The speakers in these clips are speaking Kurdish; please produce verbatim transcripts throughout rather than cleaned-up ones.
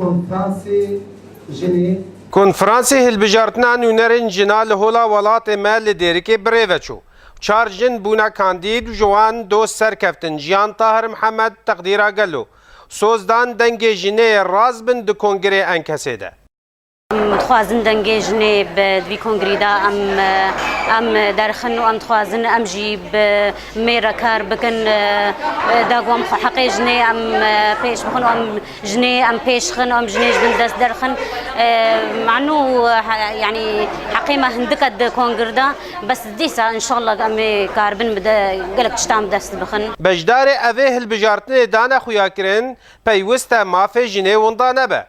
Konferansê jinê. Konferansê hilbijartina nûnerên jina li hola welatê me li Dêrikê bi rê ve çû. Çar jin bûne kandîd û ji wan doz serkeftin Jiyan Tahir Mihemed, Teqdîra Gelo. Soz dan dengê jinê yê rast bin di kongirê ENKSê de. Em dixwazin dengê jinê bi di vî kongrî de em, em derxin û em dixwazin em jî bi mêr re kar bikin, da ku em xwe heqê jinê em pêş bixin û em jinê em pêş xin û em jinê ji bin dest derxin. Manu, yanî heqê me hindik e di kongir de, bes dîsa înşallah em ê karibin bi de gelek tiştan bi dest bixin. Beşdarê evê hilbijartinê dane xuyakirin, peywist e mafê jinê winda nebe.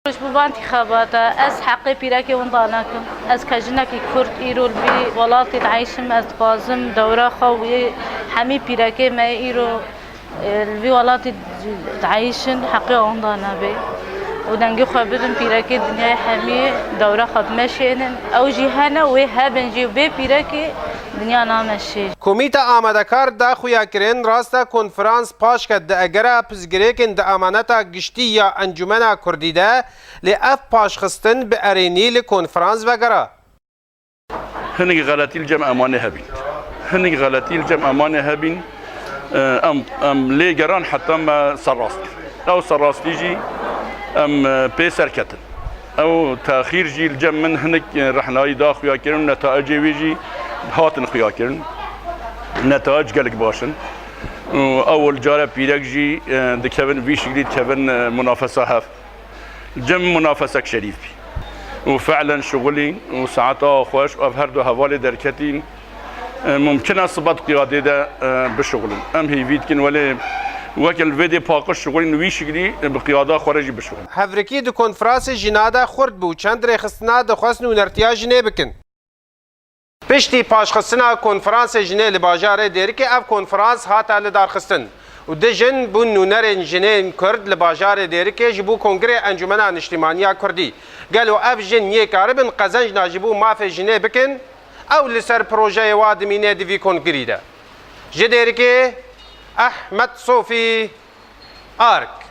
Ji bo van tîxebata ez heqê pîrekê winda nakim. Ez ke jinekî Kurd îro li vî welatî dieyşim, ez dixwazim dewra xwe û yê hemî pîrekê me îro, e, li vî welatî dieyşin heqê winda nebe. Û dengê xwe bidin pîrekê dinyayê hemî dewra xwe bimeşênin. Ew jî hene wê hebin jî bê pîrekê dinya nameşê. Komîta amadekar da xuyakirin, rast e konferans paşke di egera pirsgirêkên di amaneta giştî ya Encûmena Kurdî de, lê ev paşxistin bi erênî li konferans vegera. Hinek xeletî li cem emanê hebîn. Hinek xeletî li cem emanê hebîn. Em, em lê geran heta me serrast kir. Ew serrastî jî em pê serketin. Ew texîr jî li cem min hinek rehnayî da xuyakirin û netayecê wê jî hatin xuyakirin. Netayec gelek baş in. Û ewil care pîrek jî, e, dikevin vî şiklî dikevin, e, munafesa hev. Li cem munafesek şerîf bî. Û fe'len şixulîn û saeta xweş û ev her du hevalê derketîn. E, mumkin e sibat qiyadê de, e, bişixulin. Em hêvî dikin welê weke li vê dê paqij şixulîn wî şiklî, e, bi qiyada xwe re jî bişixulin. Hevrikî di konferansê jina de xurt bû, çend rêxistina dixwest nûnertiya jinê bikin. Piştî paşxistina konferansê jinê li bajarê Dêrikê ev konferans hate lidarxistin û du jin bûn nûnerên jinên Kurd li bajarê Dêrikê ji bo Kongirê Encûmena Niştîmaniya Kurdî. Gelo ev jin yê karibin qezenc na ji bo mafê jinê bikin? Ew li ser projeyê wa dimîne di vî kongirî de. Ji Dêrikê, Ehmed Sofî, Ark.